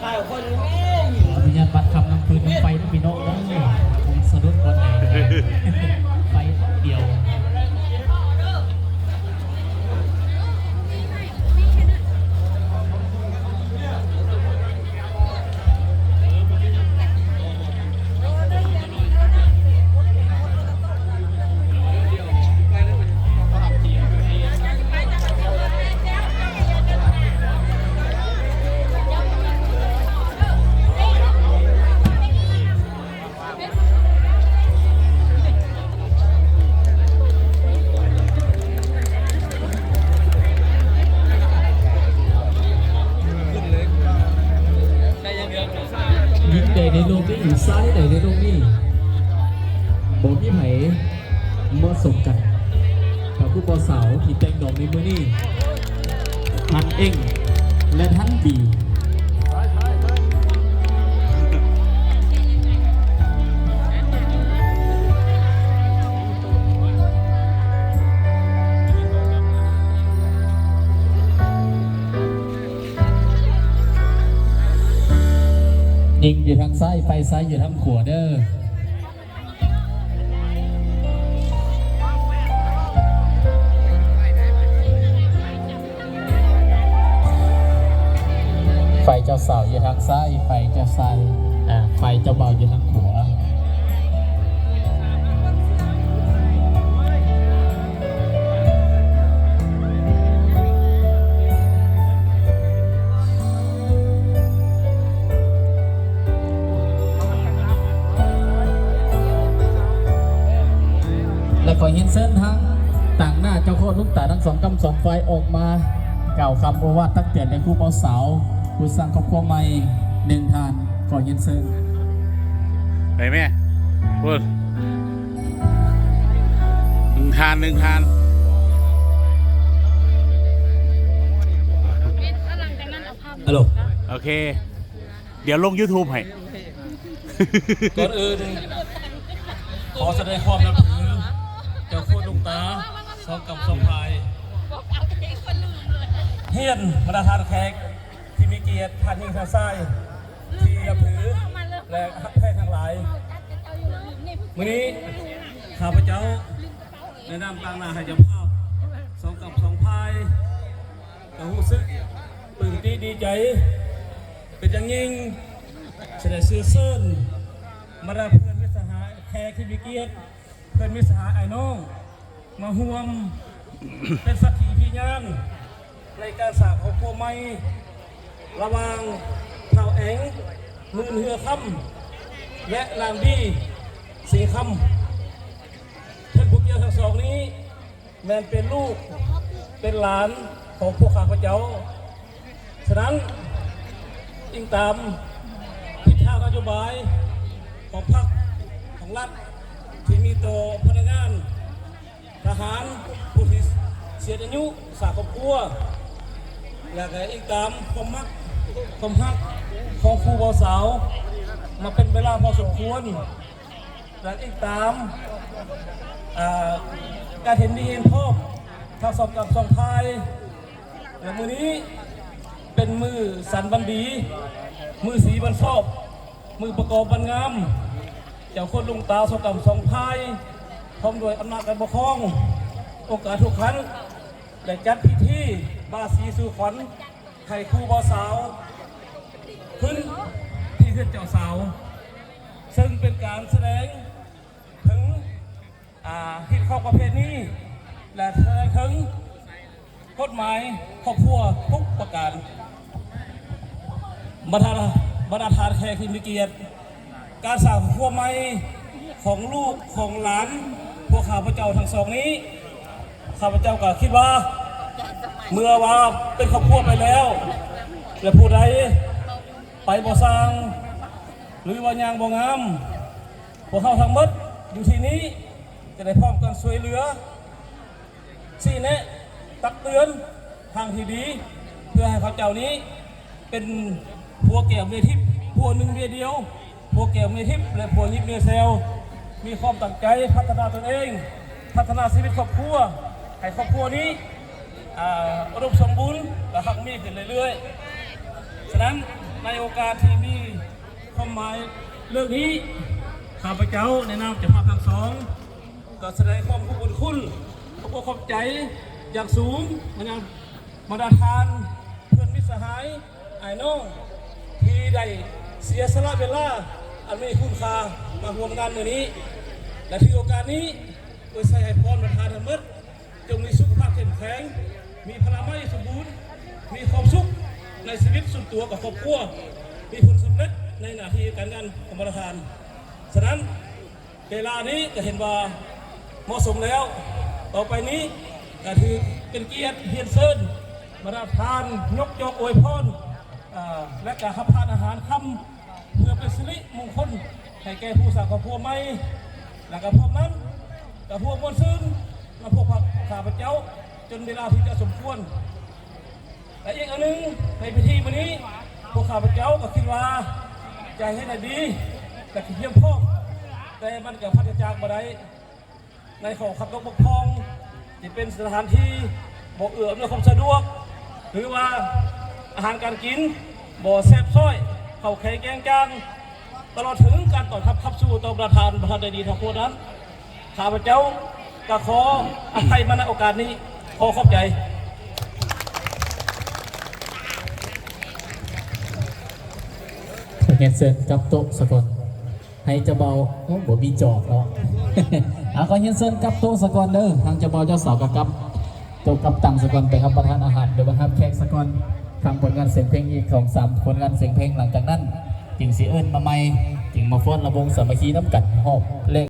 ຂ້າວຄົນແມ່ນ ອະນຸຍາດບັດຄຳນຳຟືນນຳໄຟເດີພີ່ນ້ອງເດີ ຄົງສະດຸດບ່ອນໃດ ໄຟດຽວ. ຍິງໃດໃນໂລກນີ້ ຊາຍໃດໃນໂລກນີ້ ບໍ່ມີໃຜ ເໝາະສົມກັນກັບຄູ່ບ່າວສາວທີ່ແຕ່ງດອງໃນມື້ນີ້ ທ່ານເອັງ ແລະ ທ່ານບີ. ຍິງຢູ່ທາງຊ້າຍ ໄຟຊ້າຍຢູ່ທາງຂວາເດີ. ຝ່າຍເຈົ້າສາວຢູ່ທາງຊ້າຍ ຝ່າຍເຈົ້າຊາຍ ອ່າ ຝ່າຍເຈົ້າບ່າວຢູ່ທາງຂວາ. ແລະ ຂໍຮຽນເຊີນທາງຕາງໜ້າເຈົ້າໂຄດລຸງຕາທັງສອງກ້ຳສອງຝ່າຍອອກມາກ່າວຄຳໂອວາດຕັກເຕືອນແດ່ຄູ່ບ່າວສາວຜູ້ສ້າງຄອບຄົວໃໝ່ໜຶ່ງທ່ານ. ຂໍຮຽນເຊີນ ໄປແມ່ ພຸ້ນ ໜຶ່ງທ່ານ ໜຶ່ງທ່ານ. ຮັລໂຫຼ ໂອເຄ ດຽວລົງຢູທູບໃຫ້. ກ່ອນອື່ນ ຂໍສະແດງຄວາມນັບຖືເຈົ້າໂຄດລຸງຕາສອງກ້ຳສອງຝ່າຍ. ຮຽນບັນດາທ່ານແຂກທີ່ມີກຽດ ທ່ານຍິງທ່ານຊາຍທີ່ນັບຖື ແລະ ຮັກແພງທັງຫຼາຍ, ມື້ນີ້ຂ້າພະເຈົ້າ ໃນນາມຕາງໜ້າໃຫ້ເຈົ້າພາບສອງກ້ຳສອງຝ່າຍ ກໍຮູ້ສຶກປຶ້ມປີຕິດີໃຈເປັນຢ່າງຍິ່ງ ຈະໄດ້ເຊື້ອເຊີນບັນດາເພື່ອນມິດສະຫາຍແຂກທີ່ມີກຽດ, ເພື່ອນມິດສະຫາຍອ້າຍນ້ອງ ມາຮ່ວມເປັນສັກຂີພິຍານໃນການສ້າງຄອບຄົວໃໝ່ ລະຫວ່າງທ້າວແອງ ໝື່ນເຮືອຄຳ ແລະ ນາງບີ ສີຄຳ. ເພິ່ນຜູ້ກ່ຽວທັງສອງນີ້ ແມ່ນເປັນລູກເປັນຫຼານຂອງພວກຂ້າພະເຈົ້າ. ສະນັ້ນ, ອີງຕາມທິດທາງນະໂຍບາຍຂອງພັກຂອງລັດທີ່ມີຕໍ່ພະນັກງານ, ທະຫານ, ຜູ້ທີ່ເສຍອາຍຸ, ສ້າງຄອບຄົວ, ແລະ ກໍອີງຕາມຄວາມມັກຄວາມຮັກຂອງຄູ່ບ່າວສາວມາເປັນເວລາພໍສົມຄວນ. ແລະ ອີງຕາມ ເອີ ການເຫັນດີເຫັນພ້ອມທັງສອງກ້ຳສອງຝ່າຍ ແລະ ມື້ນີ້ເປັນມື້ສັນວັນດີ, ມື້ສີວັນຊອບ, ມື້ປະກອບວັນງາມ, ເຈົ້າໂຄດລຸງຕາສອງກ້ຳສອງຝ່າຍ ພ້ອມດ້ວຍອຳນາດການປົກຄອງ ອົງການທຸກຂັ້ນ ໄດ້ຈັດພິທີບາສີສູ່ຂວັນໃຫ້ຄູ່ບ່າວສາວຂຶ້ນທີ່ເຮືອນເຈົ້າສາວ. ເຊິ່ງເປັນການສະແດງເຖິງ ອ່າ ຮີດຄອງປະເພນີ ແລະ ສະແດງເຖິງກົດໝາຍຄອບຄົວທຸກປະການ. ບັນດາ ບັນດາທ່ານແຂກທີ່ມີກຽດ, ການສ້າງຄອບຄົວໃໝ່ຂອງລູກຂອງຫຼານພວກຂ້າພະເຈົ້າທັງສອງນີ້, ຂ້າພະເຈົ້າກໍຄິດວ່າ ເມື່ອວ່າເປັນຄອບຄົວໄປແລ້ວ ແລະ ຜູ້ໃດໄປບໍ່ຊ່າງ ຫຼືວ່າຍ່າງບໍ່ງາມ, ພວກເຮົາທັງໝົດຢູ່ທີ່ນີ້ຈະໄດ້ພ້ອມກັນຊ່ວຍເຫຼືອ ຊີ້ແນະ ຕັກເຕືອນທາງທີ່ດີ ເພື່ອໃຫ້ເຂົາເຈົ້ານີ້ເປັນຜົວແກ້ວເມຍທິບ ຜົວໜຶ່ງເມຍດຽວ, ຜົວແກ້ວເມຍທິບ ແລະ ຜົວຍິບເມຍແຊວ, ມີຄວາມຕັ້ງໃຈພັດທະນາຕົນເອງ, ພັດທະນາຊີວິດຄອບຄົວ ໃຫ້ຄອບຄົວນີ້ ອ່າ ອຸດົມສົມບູນ ແລະ ຮັ່ງມີຂຶ້ນເລື້ອຍໆ. ສະນັ້ນ, ໃນໂອກາດທີ່ມີຄວາມໝາຍເລື່ອງນີ້ ຂ້າພະເຈົ້າໃນນາມເຈົ້າພາບທັງສອງ ກໍສະແດງຄວາມຂອບຄຸນ ຂອບອົກຂອບໃຈຢ່າງສູງມາຍັງບັນດາທ່ານເພື່ອນມິດສະຫາຍ ອ້າຍນ້ອງ ທີ່ໄດ້ເສຍສະຫຼະເວລາອັນມີຄຸນຄ່າມາຮ່ວມງານມື້ນີ້ ແລະ ຖືໂອກາດນີ້ອວຍໄຊໃຫ້ພອນບັນດາທ່ານທັງໝົດ ຈົ່ງມີສຸຂະພາບເຂັ້ມແຂງ, ມີພະລະໄມສົມບູນ, ມີຄວາມສຸກໃນຊີວິດສ່ວນຕົວກັບຄອບຄົວ, ມີຜົນສຳເລັດໃນໜ້າທີ່ການງານຂອງບັນດາທ່ານ. ສະນັ້ນ ເວລານີ້ກໍເຫັນວ່າເໝາະສົມແລ້ວ. ຕໍ່ໄປນີ້ກໍຖືເປັນກຽດຮຽນເຊີນບັນດາທ່ານຍົກຈອກອວຍພອນ ເອີ ແລະ ກໍຮັບທານອາຫານຄ່ຳ ເພື່ອເປັນສິລິມຸງຄຸນໃຫ້ແກ່ຜູ້ສ້າງຄອບຄົວໃໝ່ ແລະ ກໍພ້ອມນັ້ນກໍຮ່ວມມ່ວນຊື່ນນຳພວກຂ້າພະເຈົ້າຈົນເວລາທີ່ຈະສົມຄວນ. ແລະ ອີກອັນໜຶ່ງ ໃນພິທີມື້ນີ້ ພວກຂ້າພະເຈົ້າກໍຄິດວ່າຈະເຮັດໃຫ້ດີ ແລະ ກະກຽມພ້ອມ, ແຕ່ມັນກໍປາສຈາກບໍ່ໄດ້ ໃນຂໍ້ຂັດຕົກບົກຜ່ອງ ທີ່ເປັນສະຖານທີ່ບໍ່ເອື້ອອຳນວຍຄວາມສະດວກ ຫຼືວ່າອາຫານການກິນບໍ່ແຊບຊ້ອຍ ເຂົ້າແຂງແກງຈາງ ຕະຫຼອດເຖິງການຕ້ອນຮັບຂັບສູ່ຕໍ່ປະທານບໍ່ທັນໄດ້ດີເທົ່າຄວນນັ້ນ ຂ້າພະເຈົ້າກໍຂໍອະໄພມາໃນໂອກາດນີ້. ຂໍຂອບໃຈ. ຮຽນເຊີນກັບໂຕະສາກ່ອນ. ໃຫ້ເຈົ້າບ່າວ ໂອ້ ບໍ່ມີຈອກເນາະ. ເອົາ ຂໍຮຽນເຊີນກັບໂຕະສາກ່ອນເດີ. ທາງເຈົ້າບ່າວເຈົ້າສາວກໍກັບໂຕະກັບຕັ່ງສາກ່ອນ ໄປຮັບປະທານອາຫານ ຫຼືວ່າຮັບແຂກສາກ່ອນ. ທາງຜົນງານສຽງເພງອີກສອງສາມຜົນງານສຽງເພງ ຫຼັງຈາກນັ້ນຈຶ່ງຊິເອີ້ນມາໃໝ່ ຈຶ່ງມາຟ້ອນລຳວົງສາມັກຄີນຳກັນ ຮອບແລກ